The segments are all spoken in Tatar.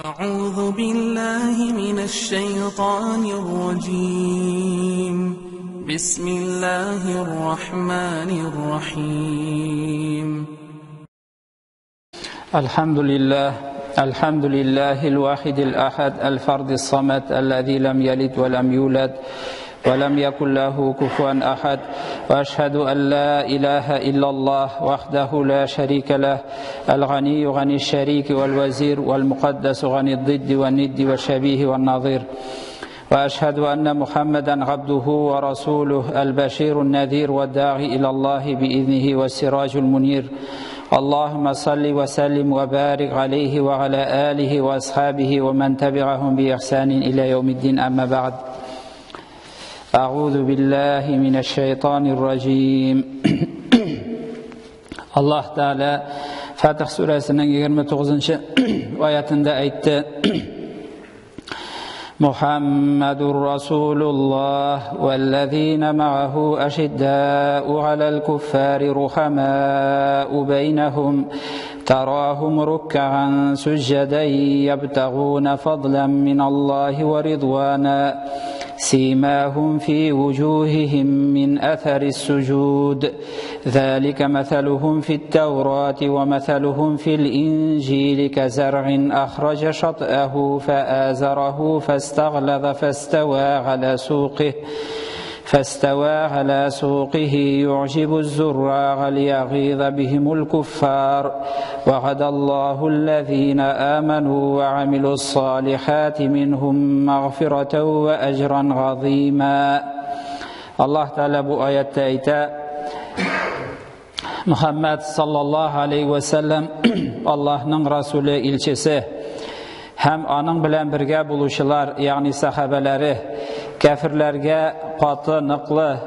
أعوذ بالله من الشيطان الرجيم. بسم الله الرحمن الرحيم. الحمد لله، الحمد لله الواحد الأحد الفرد الصمد الذي لم يلد ولم يولد ولم يكن له كفوا أحد، وأشهد أن لا إله إلا الله وحده لا شريك له، الغني غني الشريك والوزير، والمقدس غني الضد والند والشبيه والنظير، وأشهد أن محمدا عبده ورسوله البشير النذير والداعي إلى الله بإذنه والسراج المنير. اللهم صل وسلم وبارك عليه وعلى آله وأصحابه ومن تبعهم بإحسان إلى يوم الدين. أما بعد، أعوذ بالله من الشيطان الرجيم. Allah Teala Fatih suresinin 29. ayetinde aytdi: Muhammedur Rasulullah vellezine ma'ahu ashidda'u alel kuffari ruhama'u beynehum tarahum ruk'an succadan yabtaguna fadlan minallahi ve ridwana سيماهم في وجوههم من أثر السجود ذلك مثلهم في التوراة ومثلهم في الإنجيل كزرع أخرج شطأه فآزره فاستغلظ فاستوى على سوقه يعجب الزراع ليغيظ بهم الكفار وعد الله الذين آمنوا وعملوا الصالحات منهم مغفرة وأجرا عظيما. Allah Teala bu ayette ayta: Muhammed sallallahu aleyhi ve sellem Allah'ın Resulü ilçisi hem onun bilan birga buluşular, yani sahabeleri kafirlerge qatı, nıqlı,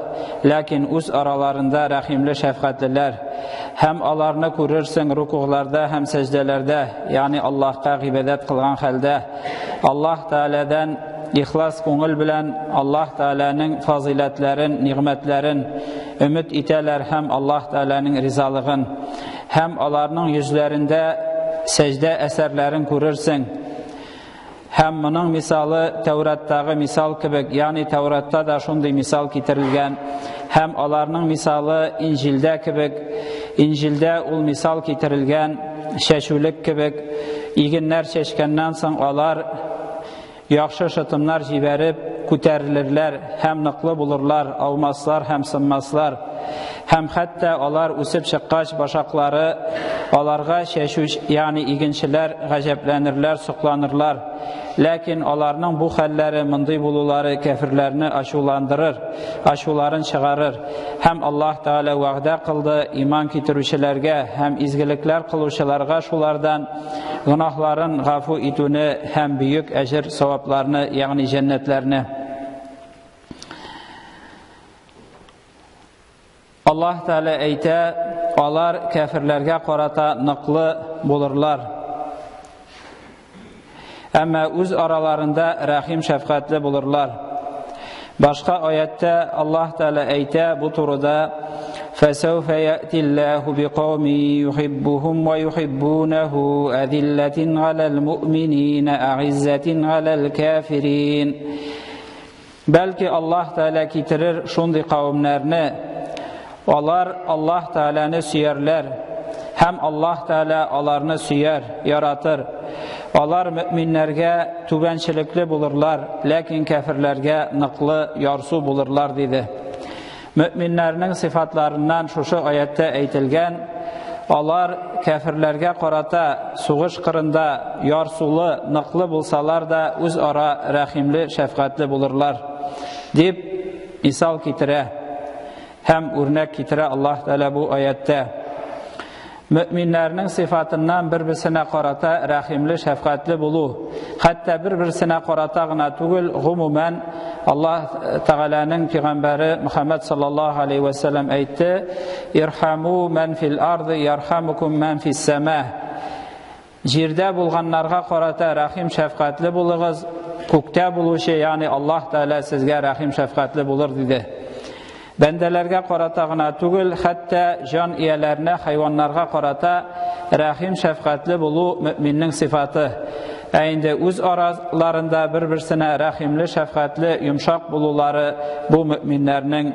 lakin uz aralarında rahimli, şefkatliler. Hem alarını ko'rirsin rukuğlarda hem secdelerde, yani Allah'a ibadet qilgan halda Allah Teala'dan ixlos ko'ngil bilan Allah Teala'nın faziletlerin, nimetlerin ümit iteler, hem Allah Teala'nın rizalığın, hem alarının yüzlerinde secde eserlerin ko'rirsin. Hem bunun misalı Tevrat'tagi misal kibik, yani Tevrat'ta da shunday misal ketirilgan. Hem alarning misalı İncil'de kibik, İncil'de ul misal ketirilgan şeşulik kibik, iginlar şeşkandan so'ng alar yaxshi shitimlar jibarib ko'tarilirlar, hem niqli bo'lurlar, avmaslar hem sinmaslar. Hem hatta alar o'sib chiqqach boshaqlari alarga shashush, yani eginchilar g'ajablanirlar, suqlanirlar. Lakin alarning bu hallari, munday bo'lulari kafirlarni ashuvlantirir, ashuvlarini chiqarir. Hem Alloh taolo va'da qildi iymon keltiruvchilarga hem izgiliklar qiluvchilarga shulardan gunohlarini g'afu etuvni hem buyuk ajr savoblarni, ya'ni jannatlarni. Allah Teala ayta: alar kafirlarga qarata niqli bo'lurlar, ammo o'z aralarında rahim şefkatli bo'lurlar. Başqa oyatda Allah Teala ayta bu turida: فَسَوْفَ يَأْتِ اللّٰهُ بِقَوْمٍ يُحِبُّهُمْ وَيُحِبُّونَهُ أَذِلَّةٍ عَلَى الْمُؤْمِنِينَ أَعِزَّةٍ عَلَى الْكَافِرِينَ. Belki Allah Teala ketirir shunday qavmlarni, alar Allah Teala'nı suyarlar, hem Allah Teala alarını suyar, yaratır. Alar müminlerge tubanchilikli bulurlar, lakin kafirlerge niqli, yarsu bulurlar dedi. Müminlerning sifatlaridan shushu oyatda aytilgan: alar kafirlerge qarata sug'ish qirinda yarsuli, niqli bo'lsalar da o'zaro rahimli, shafqatli bulurlar deb misol keltira, hem o'rnak keltira Alloh taolo bu oyatda. Müminlerning sifatidan bir-birisine qarata rahimli, şefkatli bo'luv, hatto bir-birisine qaratagina tugul, umuman Alloh taolaning payg'ambari Muhammad sallallohu alayhi vasallam aytdi: "Irhamu man fil ardi yarhamukum man fis sama." Yerda bo'lganlarga qarata rahim, şefkatli bo'lingiz, ko'kda bo'luvchi, ya'ni Alloh taolo sizga rahim, şefkatli bo'lar dedi. Bendelerge qaratagina tugul, hatta jon eyalarına, hayvonlarga qarata rahim, şefkatli bo'luv müminning sifati. Ә инде үз араларында бер-берсенә рәхимле, шәфкатьле, йомшак булулары бу мөэминнәрнең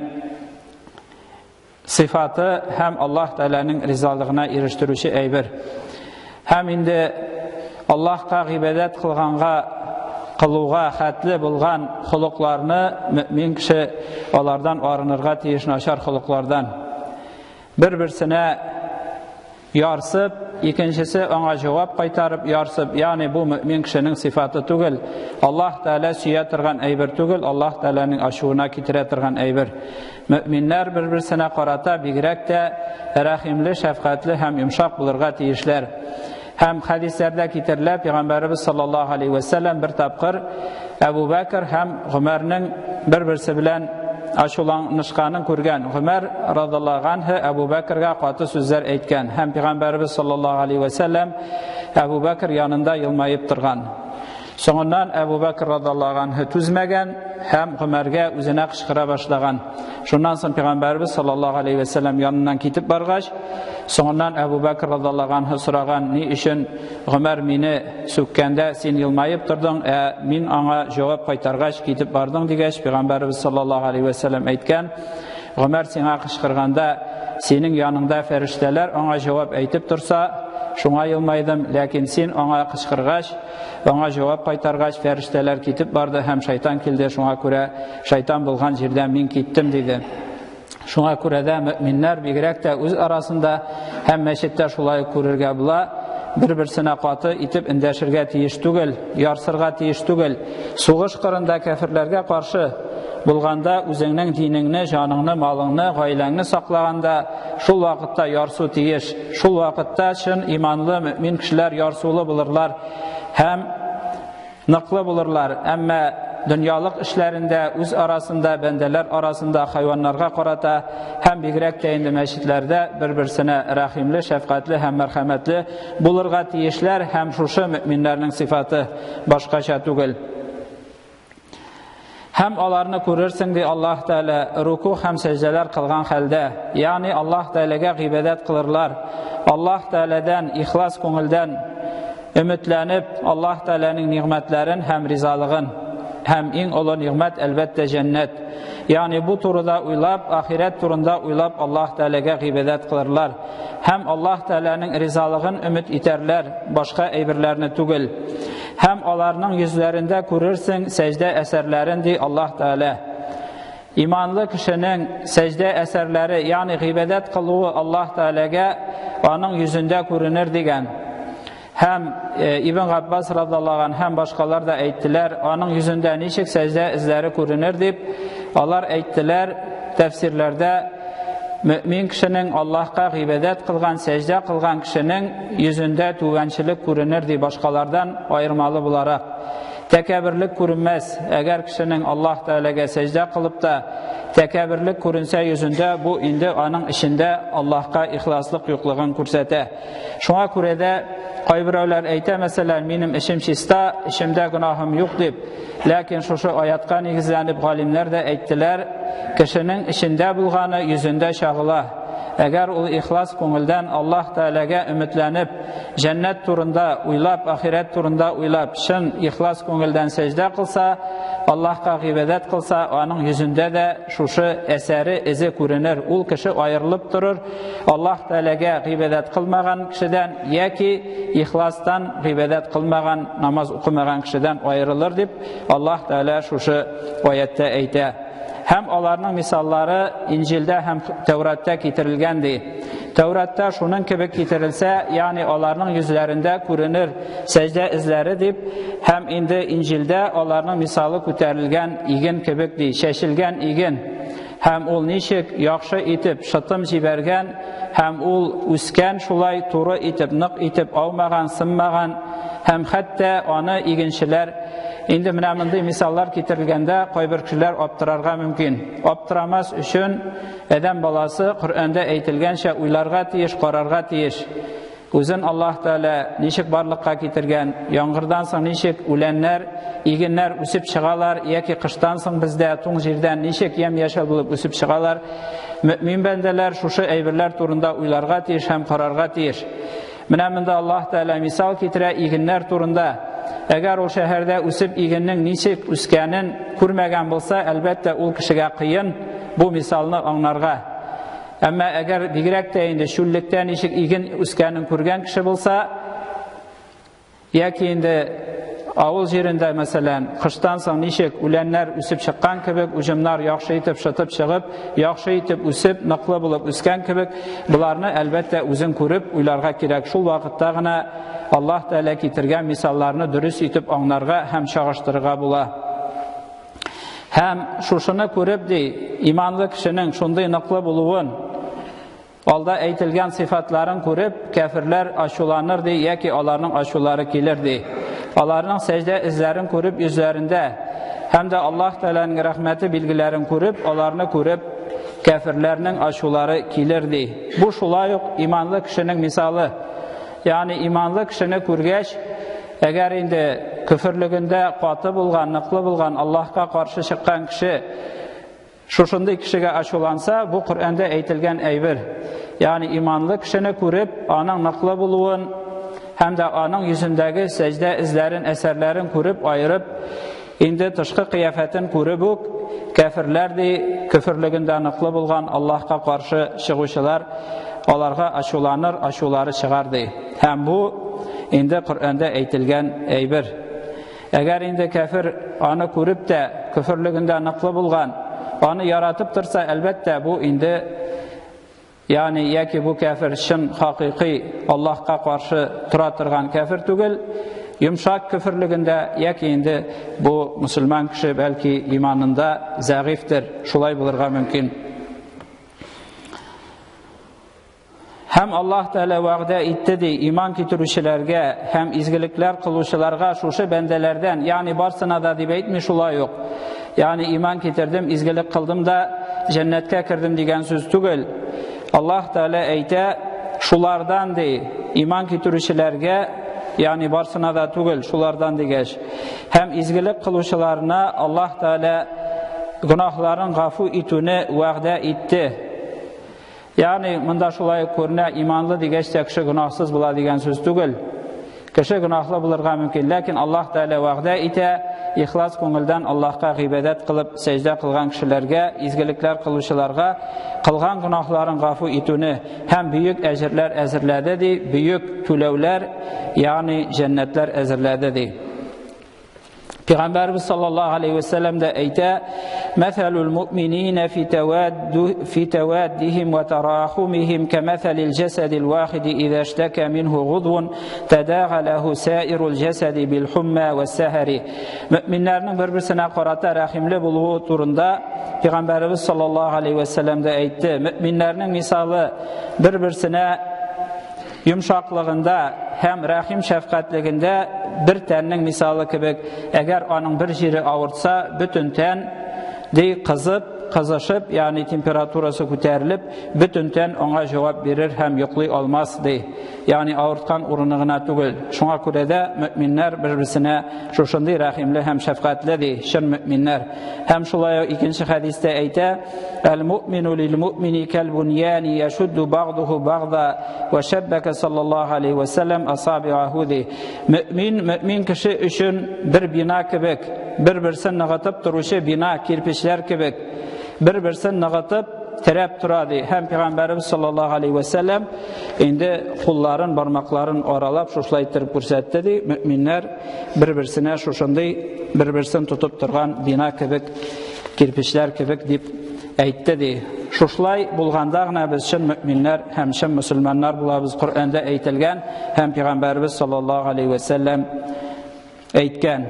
сыйфаты һәм Аллаһ Тәгаләнең ризалыгына ирештерүче әйбер. Һәм инде Аллаһка гыйбадәт кылганга кылуга хәтле булган холыкларны мөэмин кеше алардан арынырга тиеш начар холыклардан. Бер-берсенә ярсып, икенчесе аңа җавап кайтарып ярсып, ягъни бу мөэмин кешенең сыйфаты түгел, Аллаһ Тәгалә сөя торган әйбер түгел, Аллаһ Тәгаләнең ачуына китерә торган әйбер. Мөэминнәр бер-берсенә карата бигрәк тә рәхимле, шәфкатьле һәм йомшак булырга тиешләр. Һәм хәдисләрдә китерелә, Пәйгамбәребез саллаллаһу алейһи вә сәлләм бер тапкыр Әбу Бәкр һәм Гомәрнең бер-берсе белән ачуланышканын күргән. Гомәр радаллаһу анһу Әбу Бәкргә каты сүзләр әйткән һәм Пәйгамбәребез саллаллаһу алейһи вә сәлләм Әбу Бәкр янында елмаеп торган. Соңыннан Әбу Бәкр радаллаһу анһу түзмәгән һәм Гомәргә үзенә кычкыра башлаган. Шуннан соң Пәйгамбәребез саллаллаһу алейһи вә сәлләм яныннан китеп баргач, соңыннан Әбу Бәкр радаллаһу анһу сораган, ни өчен Гомәр мине сүккәндә син елмаеп тордың, ә мин аңа җавап кайтаргач китеп бардың дигәч, Пәйгамбәребез саллаллаһу алейһи вә сәлләм әйткән, Гомәр сиңа кычкырганда, синең яныңда фәрештәләр аңа җавап әйтеп торса, шуңа елмайдым, ләкин син аңа кычкыргач, аңа җавап кайтаргач, фәрештәләр китеп барды һәм шайтан килде, шуңа күрә шайтан булган җирдән мин киттем, диде. Шуңа күрә дә мөэминнәр бигрәк тә үз арасында һәм мәчеттә шулай күрергә була, бер-берсенә каты итеп эндәшергә тиеш түгел, ярсырга тиеш түгел. Сугыш кырында кәферләргә каршы булганда үзеңнең динеңне, җаныңны, малыңны, гаиләңне саклаганда шул вакытта ярсу тиеш. Шул вакытта чын иманлы мөэмин кешеләр ярсулы булырлар һәм ныклы булырлар. Әмма дөньялык эшләрендә, үз арасында, бәндәләр арасында, хайваннарга карата һәм бигрәк тә инде мәчетләрдә бер-берсенә рәхимле, шәфкатьле һәм мәрхәмәтле булырга тиешләр һәм шушы мөэминнәрнең сыйфаты башкача түгел. Һәм аларны күрерсең, ди Аллаһ Тәгалә, руку һәм сәҗдәләр кылган хәлдә. Ягъни Аллаһ Тәгаләгә гыйбадәт кылырлар. Аллаһ Тәгаләдән ихлас күңелдән өметләнеп, Аллаһ Тәгаләнең нигъмәтләрен һәм ризалыгын һәм иң олы нигъмәт әлбәттә җәннәт. Ягъни бу турыда уйлап, ахирәт турында уйлап Аллаһ Тәгаләгә гыйбадәт кылырлар. Һәм Аллаһ Тәгаләнең ризалыгын өмет итәрләр, башка әйберләрне түгел. Һәм аларның йөзләрендә күрерсең сәҗдә әсәрләрен, ди Аллаһ Тәгалә. Иманлы кешенең сәҗдә әсәрләре, ягъни гыйбадәт кылуы Аллаһ Тәгаләгә аның йөзендә күренер дигән. Һәм Ибн Габбас радаллаһу анһу һәм башкалар да әйттеләр, аның йөзендә ничек сәҗдә эзләре күренер дип, алар әйттеләр тәфсирләрдә мөмин кешенең Аллаһка гыйбадәт кылган, сәҗдә кылган кешенең йөзендә түбәнчелек күренер ди башкалардан аермалы буларак. Тәкәбберлек күренмәс. Әгәр кешенең Аллаһ Тәгаләгә сәҗдә кылып та тәкәбберлек күренсә йөзендә, бу инде аның эчендә Аллаһка ихласлык юклыгын күрсәтә. Шуңа күрә дә кайберәүләр әйтә, мәсәлән, минем эшем чиста, эчемдә гөнаһым юк дип. Ләкин шушы аятка нигезләнеп галимнәр дә әйттеләр, кешенең эчендә булганы йөзендә чагыла. Әгәр ул ихлас күңелдән Аллаһ Тәгаләгә өметләнеп, җәннәт турында уйлап, ахирәт турында уйлап, чын ихлас күңелдән сәҗдә кылса, Аллаһка гыйбадәт кылса, аның йөзендә дә шушы әсәре, эзе күренер. Ул кеше аерылып торыр, Аллаһ Тәгаләгә гыйбадәт кылмаган кешедән яки ихластан гыйбадәт кылмаган, намаз укымаган кешедән аерылыр дип Аллаһ Тәгалә шушы аятта әйтә. Һәм аларның мисаллары Инҗилдә һәм Тәүратта китерелгән ди. Тәүратта шуның кебек китерелсә, ягъни аларның йөзләрендә күренер сәҗдә эзләре дип, һәм инде Инҗилдә аларның мисалы күтәрелгән иген кебек ди, чәчелгән иген. Һәм ул ничек яхшы итеп шытым җибәргән, һәм ул үскән шулай туры итеп, нык итеп аумаган, сынмаган, һәм хәтта аны игенчеләр Инде менә мондый мисаллар китерелгәндә кайбер кешеләр аптырарга мөмкин. Аптырамас өчен адәм баласы Коръәндә әйтелгәнчә уйларга тиеш, карарга тиеш. Үзен Аллаһ Тәгалә ничек барлыкка китергән, яңгырдан соң ничек үләннәр, игеннәр үсеп чыгалар, яки кыштан соң бездә туң җирдән ничек ямь-яшел булып үсеп чыгалар. Мөмин бәндәләр шушы әйберләр турында уйларга тиеш һәм карарга тиеш. Менә монда Аллаһ Тәгалә мисал китерә игеннәр турында. Әгәр ул шәһәрдә үсеп игеннең ничек үскәнен күрмәгән булса, әлбәттә, ул кешегә кыен бу мисалны аңларга. Әмма әгәр бигрәк тә инде чүллектә ничек иген үскәнен күргән кеше булса, яки инде авыл җирендә, мәсәлән, кыштан соң ничек үләннәр үсеп чыккан кебек, уҗымнар яхшы итеп шытып чыгып, яхшы итеп үсеп, ныклы булып үскән кебек, боларны әлбәттә үзең күреп уйларга кирәк. Шул вакытта гына Аллаһ Тәгалә китергән мисалларны дөрес итеп аңларга һәм чагыштырырга була. Һәм шушыны күреп ди, иманлы кешенең шундый ныклы булуын, алда әйтелгән сыйфатларын күреп, кәферләр ачуланыр ди, яки аларның ачулары килер ди. Аларның сәҗдә эзләрен күреп йөзләрендә һәм дә Аллаһ Тәгаләнең рәхмәте билгеләрен күреп, аларны күреп кәферләрнең ачулары килер ди. Бу шулай ук иманлы кешенең мисалы. Ягъни иманлы кешене күргәч, әгәр инде көферлегендә каты булган, ныклы булган, Аллаһка каршы чыккан кеше шушындый кешегә ачуланса, бу Коръәндә әйтелгән әйбер. Ягъни иманлы кешене күреп, аның ныклы булуын һәм дә аның йөзендәге сәҗдә эзләрен, әсәрләрен күреп, аерып, инде тышкы кыяфәтен күреп үк, кәферләр ди, көферлегендә ныклы булган Аллаһка каршы чыгучылар аларга ачуланыр, ачулары чыгар ди. Һәм бу инде Коръәндә әйтелгән әйбер. Әгәр инде кәфер аны күреп тә, көферлегендә ныклы булган, аны яратып торса, әлбәттә, бу инде ягъни яки бу кәфер чын хакыйкый Аллаһка каршы тора торган кәфер түгел, йомшак көферлегендә яки инде бу мөселман кеше бәлки иманында зәгыйфьтер, шулай булырга мөмкин. Һәм Аллаһ Тәгалә вәгъдә итте ди, иман китерүчеләргә һәм изгелекләр кылучыларга шушы бәндәләрдән, ягъни барсына да дип әйтми шулай ук. Ягъни иман китердем, изгелек кылдым да җәннәткә кердем дигән сүз түгел. Аллаһ Тәгалә әйтә, шулардан ди, иман китерүчеләргә, ягъни барсына да түгел, шулардан дигәч, һәм изгелек кылучыларына Аллаһ Тәгалә гөнаһларын гафу итүне вәгъдә итте. Ягъни монда шулай күренә, иманлы дигәч тә кеше гөнаһсыз була дигән сүз түгел. Кеше гөнаһлы булырга мөмкин, ләкин Аллаһ Тәгалә вәгъдә итә, ихлас күңелдән Аллаһка гыйбадәт кылып сәҗдә кылган кешеләргә, изгелекләр кылучыларга кылган гөнаһларын гафу итүне һәм бөек әҗерләр әзерләде ди, бөек түләүләр, ягъни җәннәтләр әзерләде ди. Пәйгамбәрбез саллаллаһу алейхи ва сәлләм дә әйтә: "Мәсәлул муъминина фи тавадду фи таваддихим ва тарахумихим камәсәлил җасадил вахиди иза иштака минху гудвун тадага лаху саирул җасади бил хумма ва сахари." Мөэминнәрнең бер-берсенә карата рәхимле булуы турында Пәйгамбәрбез саллаллаһу алейхи ва сәлләм дә әйтте. Мөэминнәрнең мисалы бер-берсенә йомшаклыгында һәм рәхим шәфкатьлегендә бер тәннең мисалы кебек, әгәр аның бер җире авыртса, бөтен тән ди кызып, кызышып, ягъни температурасы күтәрелеп, бөтен тән аңа җавап бирер һәм йоклый алмас ди. Ягъни авырткан урыны гына түгел. Шуңа күрә дә мөэминнәр бер-берсенә шушындый рәхимле һәм шәфкатьле ди, чын мөэминнәр. Һәм шулай ук икенче хәдистә әйтә: "Әл-муъмину лил-муъмини кәл-буньяни яшудду багдуху багда ва шаббака саллаллаһу алейхи ва саллям асабиаху" ди. Мөэмин мөэмин кеше өчен бер бина кебек, бер-берсен ныгытып торучы бина, кирпечләр кебек, бер-берсен ныгытып терәп тора ди. Һәм Пәйгамбәребез саллаллаһу алейхи ва саллям инде кулларын, бармакларын аралап шушылай иттереп күрсәтте ди. Мөэминнәр бер-берсенә шушындый бер-берсен тотып торган бина кебек, кирпечләр кебек дип әйтте ди. Шушылай булганда гына без чын мөэминнәр һәм чын мөселманнар булабыз. Коръәндә әйтелгән һәм Пәйгамбәребез саллаллаһу алейхи ва саллям әйткән.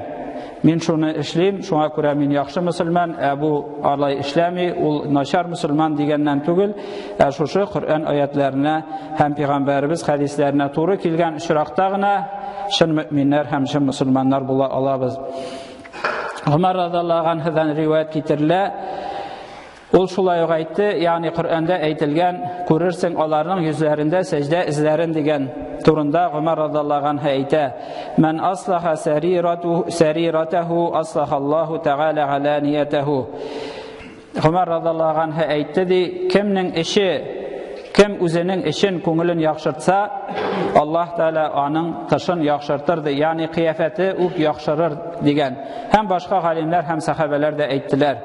Мин шуны эшлим, шуңа күрә мин яхшы мөселман, ә бу алай эшләми, ул начар мөселман дигәннән түгел, ә шушы Коръән аятларына һәм Пәйгамбәребез хәдисләренә туры килгән очракта гына чын мөэминнәр һәм чын мөселманнар була алабыз. Гомәр радиаллаһу анһудан риваять китерелә. Ул шулай ук әйтте, ягъни Коръәндә әйтелгән, күрерсең аларның йөзләрендә сәҗдә эзләрен дигән турында Гомәр радиаллаһу анһу әйтә: "Ман аслаха сарирату сариратаху аслахаллаһу тәгалә галаниятаху." Гомәр радиаллаһу анһу әйтте ди, кемнең эше, кем үзенең эшен, күңелен яхшыртса, Аллаһ Тәгалә аның тышын яхшыртыр ди, ягъни кыяфәте үк яхшырыр дигән. Һәм башка галимнәр һәм сәхабәләр дә әйттеләр.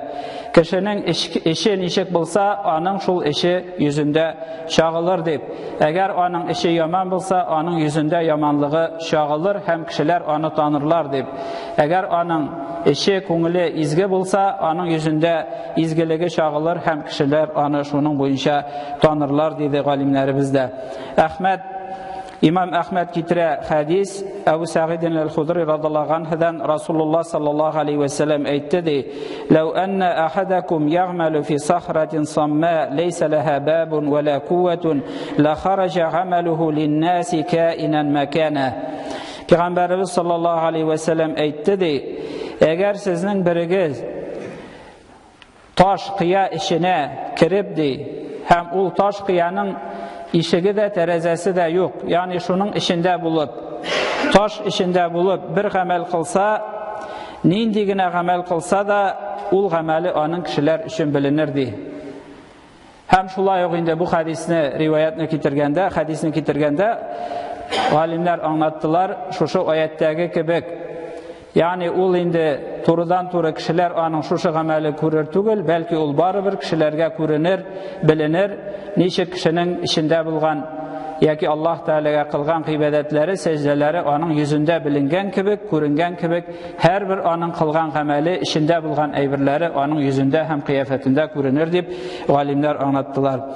Кешенең эче ничек булса, аның шул эче йөзендә чагылыр дип. Әгәр аның эче яман булса, аның йөзендә яманлыгы чагылыр һәм кешеләр аны танырлар дип. Әгәр аның эче, күңеле изге булса, аның йөзендә изгелеге чагылыр һәм кешеләр аны шуның буенча танырлар, диде галимнәребез дә. Әхмәд Имам Әхмәд китерә хәдис, Әбу Сәгыйд әл-Худри радиллаһу анһудан Расулуллаһ саллаллаһу алейхи вә сәлләм әйтте ди: "Ләү анна ахадакум ягъмалу фи сахратин самма ләйсә лаһа бабун ва ла кувватун ла хараҗа гамалуху лин-наси каинан макана." Пәйгамбәребез саллаллаһу алейхи вә сәлләм әйтте ди: "Әгәр сезнең берегез таш кыя эченә кереп ди, һәм ул таш кыяның ишеге дә, тәрәзәсе дә юк, ягъни шуның эчендә булып, таш эчендә булып бер гамәл кылса, нинди генә гамәл кылса да, ул гамәле аның кешеләр өчен беленер ди. Һәм шулай ук инде бу хәдисне, риваятны китергәндә, хәдисне китергәндә галимнәр аңлаттылар, шушы аяттәге кебек. Ягъни ул инде турыдан-туры кешеләр аның шушы гамәле күрер түгел, бәлки ул барыбер кешеләргә күренер, беленер, ничек кешенең эчендә булган яки Аллаһ Тәгаләгә кылган гыйбадәтләре, сәҗдәләре аның йөзендә беленгән кебек, күренгән кебек, һәрбер аның кылган гамәле, эчендә булган әйберләре аның йөзендә һәм кыяфәтендә күренер дип галимнәр аңлаттылар.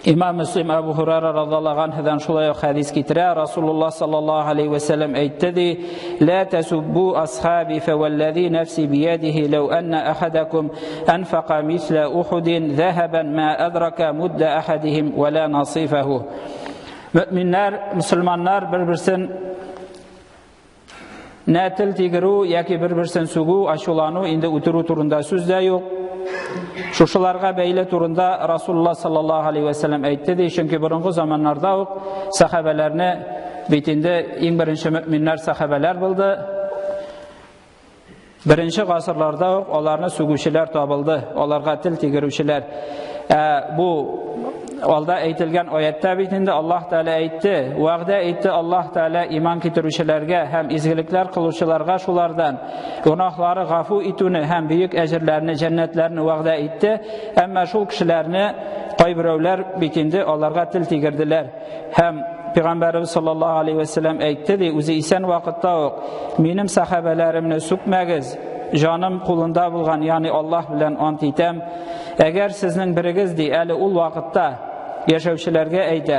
Имам Мөслим Әбу Һурайра радиллаһу анһудан шулай ук хәдис китерә. Расулуллаһ саллаллаһу алейхи ва сәлләм әйтте ди: "Ла тасуббу асхаби фаваллази нафси биядихи лау анна ахадакум анфака мисла Ухудин захабан ма адрака мудда ахадихим ва ла насифаху." Мөминнәр, мөселманнар бер-берсен Нә тел тигерү яки бер-берсен сүгү, ачулану, инде үтерү турында сүз дә юк. Шушыларга бәйле турында Расулуллаһ саллаллаһу алейхи ва сәлләм әйтте ди, чөнки борынгы заманнарда ук сәхабәләрне бит инде иң беренче мөминнәр сәхабәләр булды. Беренче гасырларда ук аларны сүгүчеләр табылды, аларга тел тигерүчеләр. Ә бу алда әйтелгән аятта бит инде Аллаһ Тәгалә әйтте, вәгъдә итте Аллаһ Тәгалә иман китерүчеләргә һәм изгелекләр кылучыларга шулардан гөнаһлары гафу итүне һәм бөек әҗерләрне, җәннәтләрне вәгъдә итте. Әмма шул кешеләрне кайберәүләр бит инде аларга тел тигерделәр. Һәм Пәйгамбәребез саллаллаһу алейхи ва сәлләм әйтте ди, үзе исән вакытта ук, минем сахабәләремне сүкмәгез, җаным кулында булган, ягъни Аллаһ белән ант итәм. Әгәр сезнең берегез ди, әле ул вакытта яшәүчеләргә әйтә,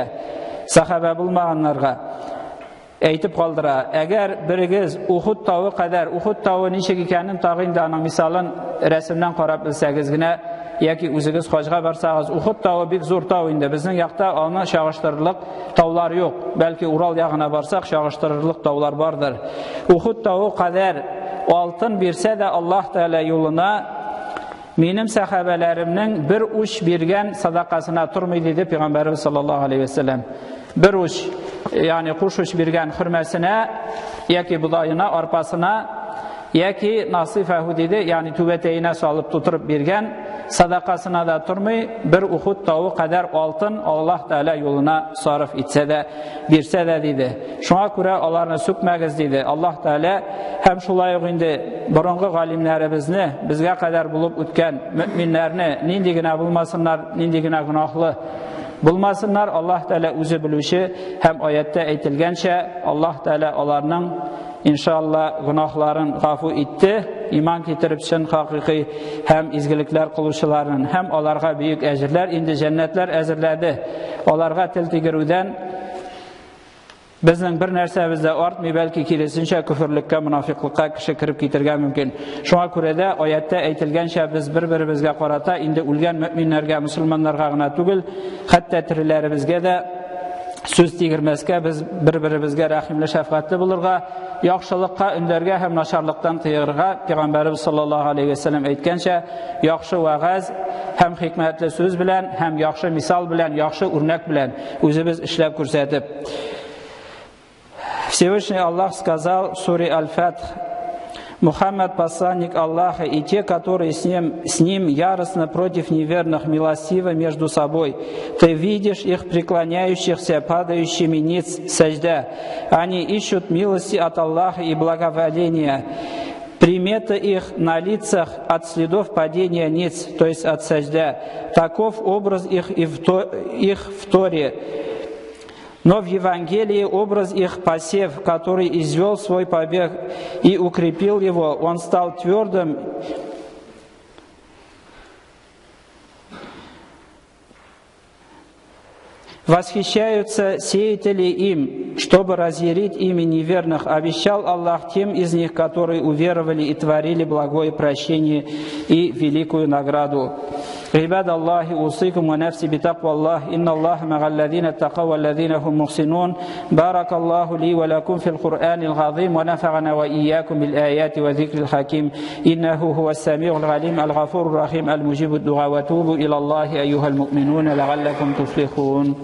сахабә булмаганнарга әйтеп калдыра. Әгәр берегез Ухуд тавы кадәр, Ухуд тавы ничек икәнен тагы инде аның мисалын рәсемнән карап белсәгез генә яки үзегез хаҗга барсагыз, Ухуд тавы бик зур тау инде. Безнең якта аны чагыштырырлык таулар юк. Бәлки Урал ягына барсак, чагыштырырлык таулар бардыр. Ухуд тавы кадәр алтын бирсә дә Аллаһ Тәгалә юлына минем сәхабәләремнең бер уч биргән садакасына тормый, диде Пәйгамбәребез саллаллаһу алейхи вәсәлләм. Бер уч, ягъни куш уч биргән хөрмәсенә яки бодаена, арпасына яки насыйфаху диде, ягъни түбәтәенә салып тутырып биргән садакасына да тормый, бер Ухуд тавы кадәр алтын Аллаһ Тәгалә юлына сарыф итсә дә, бирсә дә диде. Шуңа күрә аларны сүкмәгез диде. Аллаһ Тәгалә һәм шулай ук инде борынгы галимнәребезне, безгә кадәр булып үткән мөминнәрне, нинди генә булмасыннар, нинди генә гөнаһлы булмасыннар, Аллаһ Тәгалә үзе белүче һәм аятта әйтелгәнчә, Аллаһ Тәгалә аларның иншалла гөнаһларын гафу итте, иман китереп чын хакыйкый һәм изгелекләр кылучыларын һәм аларга бөек әҗерләр, инде җәннәтләр әзерләде. Аларга тел тигерүдән безнең бер нәрсәбез дә артмый, бәлки киресенчә көферлеккә, монафиклыкка кеше кереп китергә мөмкин. Шуңа күрә дә аятта әйтелгәнчә без бер-беребезгә карата инде үлгән мөминнәргә, мөселманнарга гына түгел, хәтта тереләребезгә дә сүз тигермәскә, без бер-беребезгә рәхимле, шәфкатьле булырга, яхшылыкка өндәргә һәм начарлыктан тыярга, Пәйгамбәребез саллаллаһу алейхи ва сәлләм әйткәнчә, яхшы вәгазь һәм хикмәтле сүз белән һәм яхшы мисал белән, яхшы үрнәк белән үзебез эшләп күрсәтеп. Всевышний Аллах сказал в суре Аль-Фатх: Мухаммад – посланник Аллаха, и те, которые с ним яростно против неверных, милостивы между собой. Ты видишь их преклоняющихся, падающими ниц сажда. Они ищут милости от Аллаха и благоволения. Примета их на лицах от следов падения ниц, то есть от сажда. Таков образ их, и в, то, их в Торе. Но в Евангелии образ их посев, который извел свой побег и укрепил его, он стал твердым. Восхищаются сеятели им, чтобы разъярить ими неверных. Обещал Аллах тем из них, которые уверовали и творили благое прощение и великую награду. عباد الله، أوصيكم ونفسي بتقوى الله، إن الله مع الذين اتقوا والذين هم محسنون. بارك الله لي ولكم في القرآن العظيم، ونفعنا وإياكم بالآيات والذكر الحكيم، إنه هو السميع العليم الغفور الرحيم المجيب الدعاء. وتوبوا إلى الله أيها المؤمنون لعلكم تفلحون.